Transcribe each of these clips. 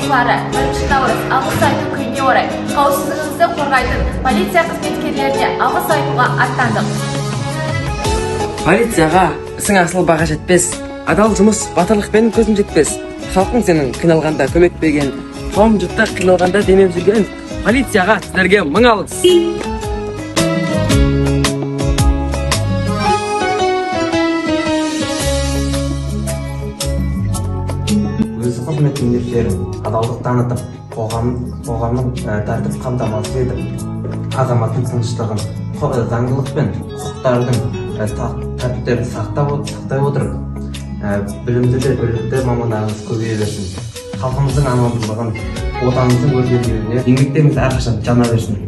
оқушылары 1 наурыз алғыс айту күніне орай қауіпсіздігімізді қорғайтын полиция қызметкерлеріне алғыс айтуға аттандық. Полицияға ісің асыл баға жетпес, адал жұмыс батырлықпен көзім жетпес. Халқың сенің қиналғанда көмек берген, қауым жұртты қиналғанда демеп жүрген полицияға сіздерге мың алғыс. Өз қызмет міндеттерін адалдық танытып, қоғамның тәртіп қамтамасыз етіп, азаматтың тыныштығын, заңдылық пен құқықтардың тәртіптерін сақтай отырып, білімді де білікті мамандарымыз көбейе берсін. Халқымыздың амандығын, отанымыздың өркендеуіне еңбектеріңіз әрқашан жана берсін.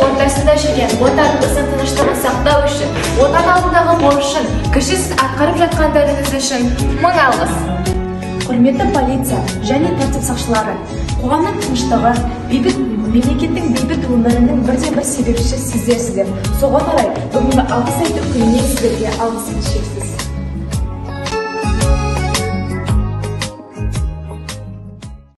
Ортасында жүрген отанымыздың тыныштығын сақтау үшін, отан алдындағы борышын кіршіксіз атқарып жатқандарыңыз үшін мың алғыс. Құрметті полиция және тәртіп сақшылары, қоғамның тыныштығы, бейбіт мемлекеттің бейбіт өмірінің бірден-бір себепшісі сіздерсіздер. Соған орай бүгінгі алғыс айту күніне сіздерге алғысымыз шексіз.